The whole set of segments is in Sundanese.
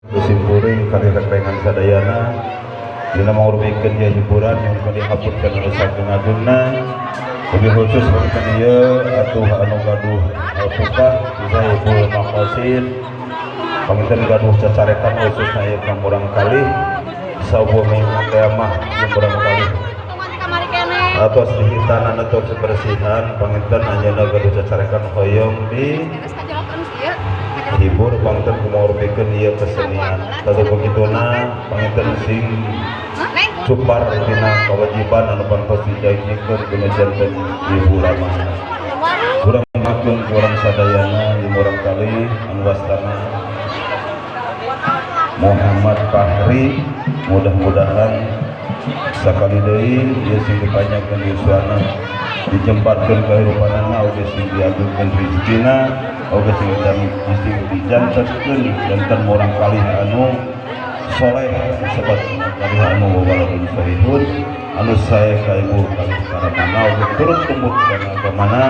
Simkuring kali rerengan sadayana dina mangurmikeun ieu hiburan yang dihapurkeun anu sagung-agungna lebih khusus wonten ieu atuh anu gaduh alpukah Saibul Maqasid panginten gaduh cacarekan khususna ieu ka murang kalih sabumi teh mah murang kalih atos dihitanan atau kebersihan panginten anjeunna gaduh cacarekan hoyong di hibur panginten kumorbekeun ieu kesenian tadu begituna panginten sing cupar dina kewajiban anu pantos dijagikeun dina janten hiburan urang makeun kurang sadayana ieu murang kalih anu wastana Muhammad Fahri mudah-mudahan sakali deui ieu sing dipanjangkeun yuswana dijemparkeun kahirupanana oge sing diagungkeun rezekina oge sing dijantenkeun janten murang kalih anu soleh disebut kalih anu waladun solihun anu sae ka ibu kalih karamana oge turun tumurun kana agamana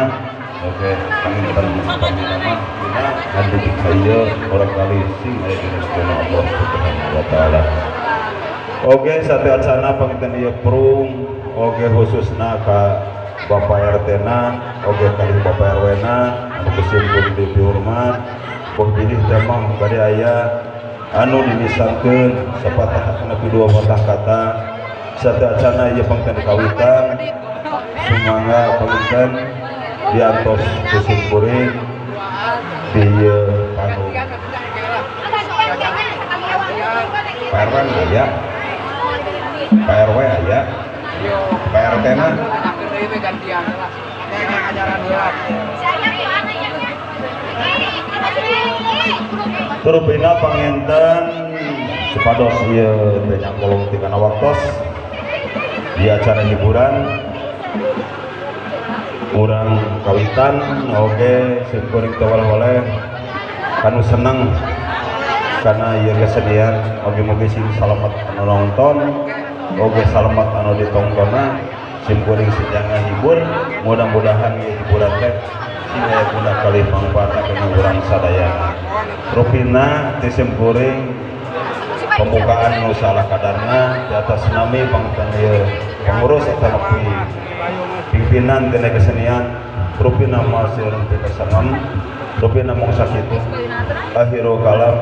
oge panginten pamina dina anu dikaya murang kalih sing aya dina Allah Subhanahu wa taala. Oge sate acana panginten ieu prung oge khususna ka Bapak RT na oge kalih Bapak RW na anu kusimpun dipihormat boh bilih teh mah bade aya anu dinisankeun sepatah nepi dua patah kata sate acana ieu panginten dikawitan sumangga panginten diantos kusimkuring di ieu panggung Pak RW aya Pak RW aya Pak RT na Turupina panginten supados ieu teh nyangkolong ti kana waktos di acara hiburan urang kawitan oge simkuring teu oleh kanu seneng karena ieu kesenian oge mugi sing salamet anu nonton oge salamet anu ditontonna simkuring sing ngahibur mudah-mudahan ieu hiburan teh sing aya guna kalih mangfaatna kana urang sadayana. Rupina ti simkuring pembukaan nu salah kadarna di atas nami panginten ieu pengurus atanapi pimpinan tina kesenian rupina masih teu kasanam rupina mung sakitu. Akhirul kalam,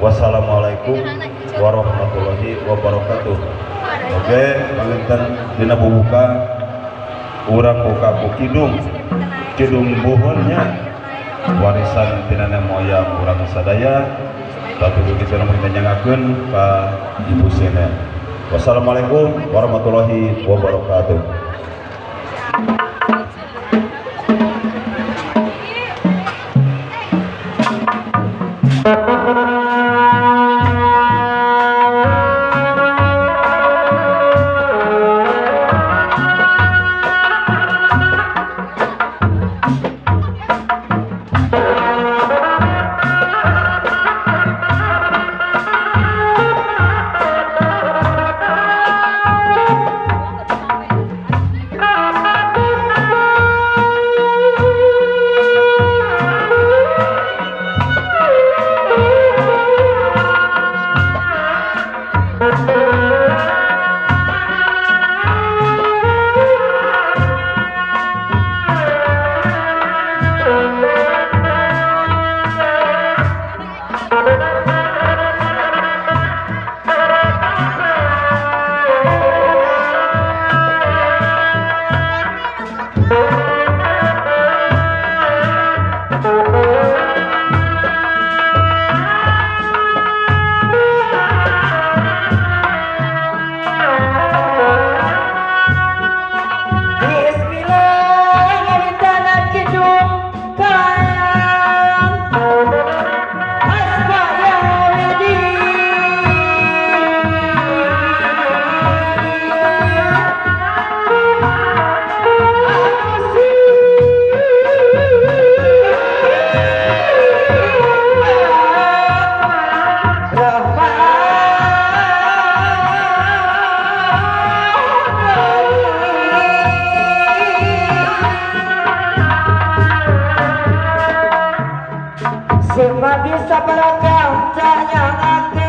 wassalamualaikum warahmatullahi wabarakatuh. Oke, panginten dina bubuka urang buka ku kidung kidung buhunnya warisan tina nenek moyang urang sadaya tapi begitu namun ditanyakan ka Ibu Senen. Wassalamualaikum warahmatullahi wabarakatuh. Semua bisa berakam cahaya.